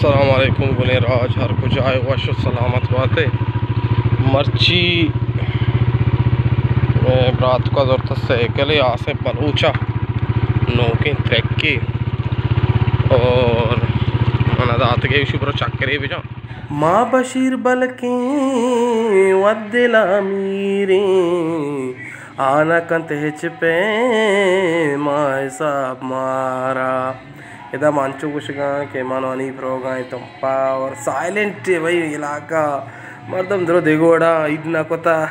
السلام علیکم گلیں راج، ہر کجا ئے وش و سلامت باتے۔ مرچی، اے، براتکا زرت سائیکلے آصف بلوچا، نوکیں ترکے، اور منا داتگے، اشی برو چکرے بجا۔ ما بشیر بلکیں ود دل امیریں، آ نہ کنت ہچ پیما حساب مارا۔ ادا ما انچو گوشگاں کہ من و حنیف روگاں تمپا اور سائلنٹ ہے بھائی علاقہ، مردم درو دیگوڑا عید نہ کتا۔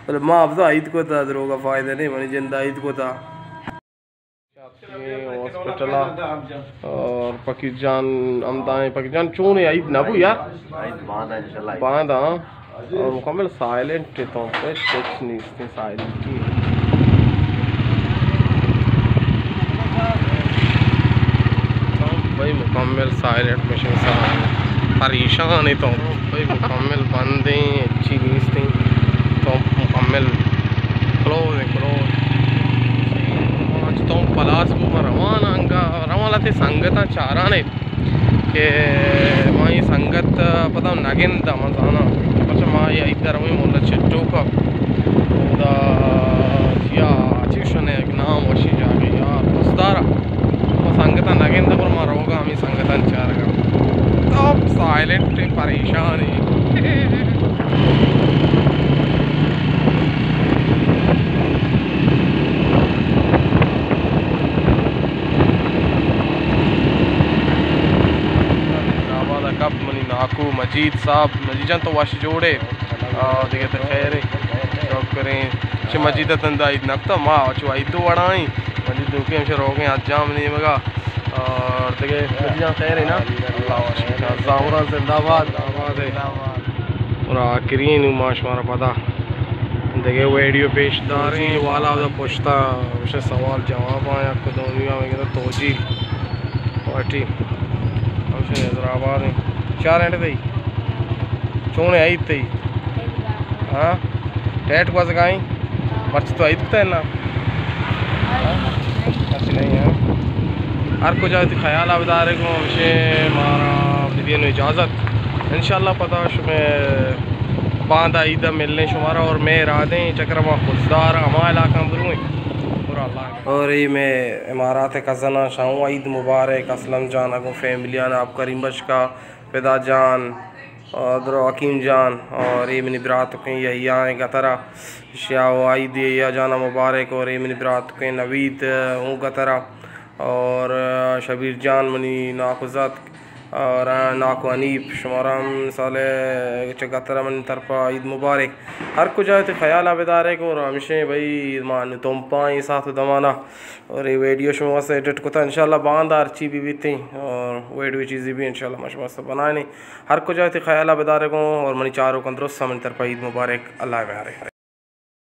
بلے ما اب تو عید کتا، دروگا فائدہ نہیں، منی جندا عید کتا۔ ہاسپٹل ءَ اور پکیر جان ہمدائیں۔ پکیر جان چون ہے، عید نہ بو یار؟ عید باندا انشاءاللہ۔ باندا، ہاں۔ اور مکمل سائلنٹ ہے، تو ہچ، ہچ نیست ہے، سائلنٹ ہی ہے۔ تو بھائی مکمل سائلنٹ مشین سا پریشان ہے تو۔ بھائی مکمل بند ہیں، ہچی نیست ہیں۔ تو مکمل کلوز ہیں، کلوز۔ آج تو پلاس بو روان انگا، روان لتے سنگتاں چارانے کہ ما یہ سنگت پدا نگند، ما زانا۔ پرچہ ما یہ عید در ہوئی مولا چٹو کا۔ دا جیا چیشن ایک نام وشی جاگے یار، دوستارا۔ ما سنگتاں نگند، پر ما روگا ہمیں سنگتاں چارگا۔ تو سائلنٹ پریشان ہے۔ زندہ باد کپ منی ناکو مجید صاحب۔ مجید جان تو وش جوڑے؟ آ، دگہ تو خیر ہے؟ شکر ہیں۔ چہ مجید تندا عید نکتا، ما چو عید دو وڑائیں۔ مجید دوکی ہمشہ روگیں حجام نیمگا۔ اور دگہ مجید جان خیر ہے نا؟ اللہ شکر۔ زاوران زندہ باد۔ آباد ہے۔ اور آخری نو ما شمارا پدا دگہ ویڈیو پیش داریں۔ والا دا پشتا ہمشہ سوال جواب آیا، کدومی آ میں کہتا توجیل پارٹی۔ ہمشہ حیدرآباد ہیں۔ چار گھنٹے تئی۔ چون ہے عید تئی؟ ہاں؟ ٹیٹ گوزگائیں؟ مرچی تو عید کتا ہے نا؟ ہاں؟ اچھی نہیں ہے۔ ہر کجا تئی خیال آ بدارے گو، ہمشہ مارا بدین اجازت۔ انشاءاللہ پدا شمے باندا عید ملیں شمارا، اور میں ارادیں چکر ما خضدار ہما علاقہ برویں۔ اور اللہ اور اے میں امارات کزنا شاہوں عید مبارک۔ اسلم جان اگوں فیملیان آپ کریم بشکا۔ فدا جان، اور درو حکیم جان، اور اے منی براتکیں یحییٰ ایں گترا، شیا و عید یحییٰ جانا مبارک، اور اے منی براتکیں نوید اوں گترا، اور شبیر جان منی ناکوزاتک، اور ناکو حنیف، شمارا ہم سال چہ گترا منی طرفا عید مبارک۔ ہر کجا تئی خیال آ بدارے گو، اور ہمشہ بھئی ما تمپا ایں ساعت و دمانا۔ اور اے ویڈیو شما واسطہ ایڈٹ کتا، انشاءاللہ باندا ہرچی بھی بیتیں اور ویڈیو چیزی بھی انشاءاللہ ما شما واسطہ بنائیں۔ ہر کجا تئی خیال آ بدارے گوں اور منی چاروکاں درست منی طرفا عید مبارک، اللہ میارے۔